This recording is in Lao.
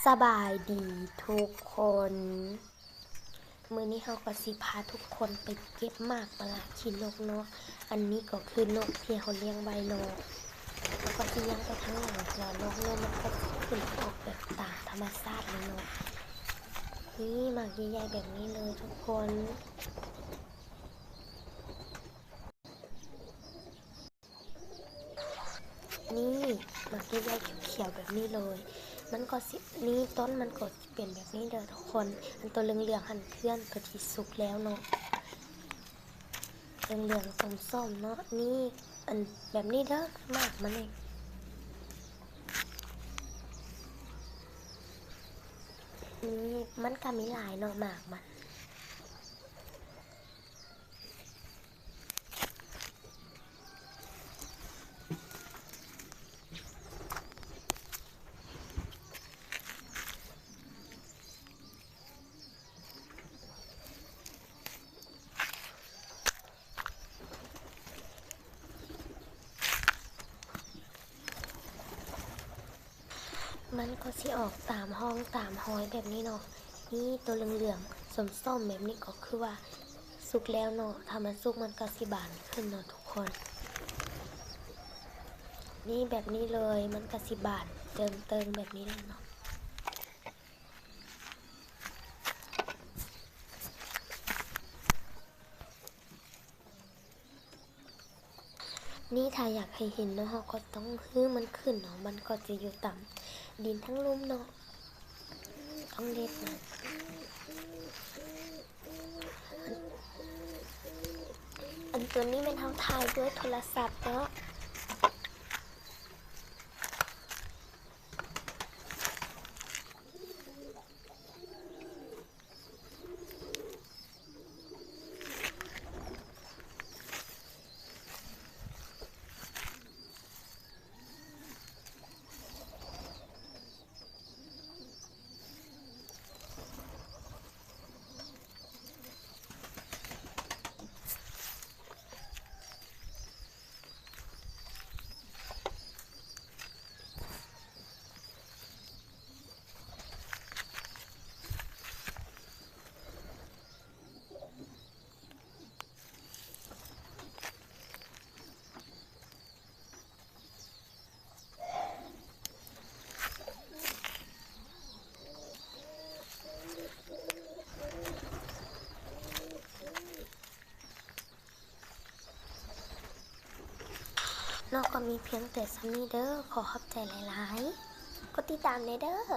ສະບາຍດີທຸກຄົນ, ມື້ນີ້ເຮົາກໍຊິພາທຸກຄົນໄປເກັບໝາກປະຫຼາດຂີ້ນົກເນາະ. ອັນນີ້ກໍຄືນົກທີ່ເຮົາລ້ຽງໄວ້ເນາະ, ເຮົາກໍຊິຍ່າງໄປທາງຫຼັງເທື່ອເນາະ, ນົກມັນກໍຊິຂຶ້ນອອກແບບຕາມທຳມະຊາດເລີຍເນາະ. ນີ້ໝາກໃຫຍ່ໆແບບນີ້ເລີຍທຸກຄົນ. ນີ້ ໝາກໃຫຍ່ໆຂຽວໆແບບນີ້ເລີຍ, ມັນກໍຊິ ນີ້ ຕົ້ນມັນກໍຊິເປັນແບບນີ້ເດີທຸກຄົນ. ອັນໂຕເຫຼືອງໆຫັ້ນ ເພື່ອນໂຕທີ່ສຸກແລ້ວເນາະ, ເຫຼືອງໆສົ້ມໆເນາະ. ນີ້ ອັນແບບນີ້ເດີ ໝາກມັນນີ້. ນີ້ ມັນກໍມີຫຼາຍເນາະ ໝາກມັນ. ມັນກໍຊິອອກຕາມຮ່ອງຕາມຮອຍແບບນີ້ເນາະ. ນີ້ ໂຕເຫຼືອງໆ ສົ້ມໆແບບນີ້ກໍຄືວ່າສຸກແລ້ວເນາະ, ຖ້າມັນສຸກມັນກໍຊິບານຂຶ້ນເນາະທຸກຄົນ. ນີ້ ແບບນີ້ເລີຍ, ມັນກໍຊິບານເຕີງໆແບບນີ້ເລີຍເນາະ. ນີ້ ຖ້າຢາກໃຫ້ເຫັນເນາະ ເຮົາກໍຕ້ອງຮື້ມັນຂຶ້ນເນາະ, ມັນກໍຈະຢູ່ຕາມດິນທັງລຸ່ມເນາະ, ຕ້ອງເດັດເນາະ. ອັນ ອັນໂຕນີ້ແມ່ນເຮົາຖ່າຍດ້ວຍໂທລະສັບເນາະ. ເນາະ ກໍມີພຽງແຕ່ສ່ຳນີ້ເດີ. ຂໍຂອບໃຈຫຼາຍໆ. ກົດຕິດຕາມແດ່ເດີ.